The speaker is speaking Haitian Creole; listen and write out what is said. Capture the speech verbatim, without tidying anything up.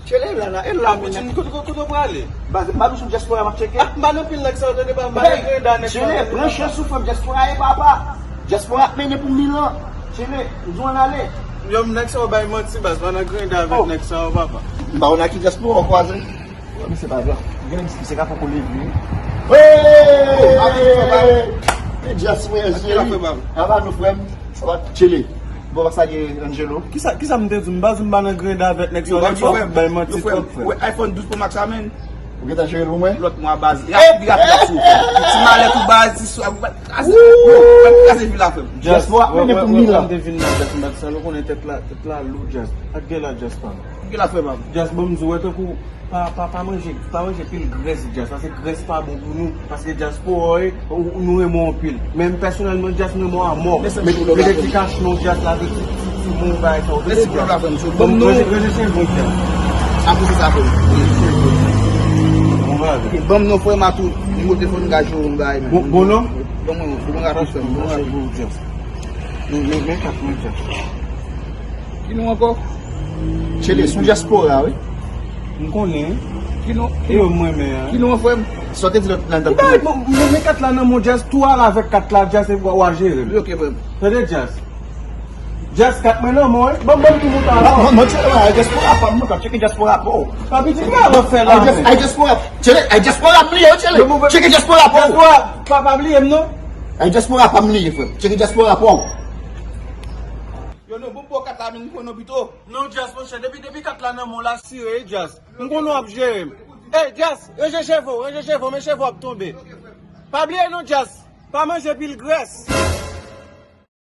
Tchele, e la, e la, men. Kote, kote, kote w prale? Baz, m pa di w sou dyaspora m ap tcheke. Ah, m pa nan pil nèg sa yo, tande pa m, m pa nan grenda nèg sa yo, tande pa m. Prensche sou frè m, dyaspora ye, papa. Dyaspora ap mennen pou Milan. Tchele, m di w ann ale. Yo, nèg sa yo bay manti, baz, m pa nan grenda avèk nèg sa yo, papa. M pa konn ak ki dyaspora w kwaze. Wè, misye pa vle. Gen misye ka poko leve. Hey! Hey! Hey! Dyaspora, cheri. Aba nou, frè m. Sa va, Tchele? Bon, sa gen Angelo. Kisa, kisa m te di? M pa di m pa nan grenda avèk nèg sa yo, nèg sa yo bay manti twòp, frè. Wè, iPhone douz Pro Max la, men. Ou gentan jere l pou mwen? Lòt mwa, baz. Rapid, rapid, ap sou. Ti malèt ou, baz, ti sou, ap kraze. Yo, ap kraze vi la, frè m. Dyaspora ap mennen pou Milan. Wè, wè, wè, m te vin nan Dyaspora, m pa di sa, nou konnen tèt la, tèt la lou, Dyaspora. Ak gen la, Dyaspora. Gen la, frè m. Dyaspora, m di, wè, tankou, pa, pa, pa manje, pa manje pil grès, Dyaspora, paske grès pa bon pou nou, paske Dyaspora, ou, nou renmen w anpil. Men m pèsonèlman, Dyaspora, m renmen w amò. Mete ti kach nan Dyaspora, avèk ti, ti, ti bon bagay sa yo. Mèsi pou love la, frè m. Ban m non. Ranje, ranje cheve w, Dyaspora. Sa pou se sa, frè m. Bon bagay. Ban m non, frè m, a tou. Nimewo telefòn gaj yo, bon bagay, men. Bon, bon non? Bon, bon, bon rapid, frè m. Bon rapid. Men, men, men kat mwen, Dyaspora. Ki non ankò? Tchele, sou dyaspora, wi. M konnen. Ki non? Ki non? Yo, mwen, men, hein. Ki non, frè m? Sa w te di lòt nan tan. Mwen, mwen, mwen kat la nan men w, Dyaspora, tou al avèk kat la, Dyaspora, w a, w a jere l. Wi, ok, frè m. Tande, Dyaspora. Dyaspora, kat mwen nan men w, wi. Ban m, ban m tou montan la. Non, non, tchele, a, dyaspora pa m, mwen, tcheke dyaspora pa w. Papi, di m pa w ap fè la, men. A, dyaspora, tchele, a, dyaspora pa m li ye, tchele. Tcheke dyaspora pa w. Dyaspora, pa, pa bliye m, non. A, dyaspora pa m li ye, frè m. Tcheke dyaspora pa w. Yo, non, bon, bon, kat la, men, m konnen w pito. Non, Dyaspora, monchè, depi, depi kat la nan men w, l asire, wi, Dyaspora. M konnen w ap jere m. Ey, Dyaspora, ranje cheve w, ranje cheve w, men cheve w ap tonbe. Pa bliye non, Dyaspora, pa manje pil grès.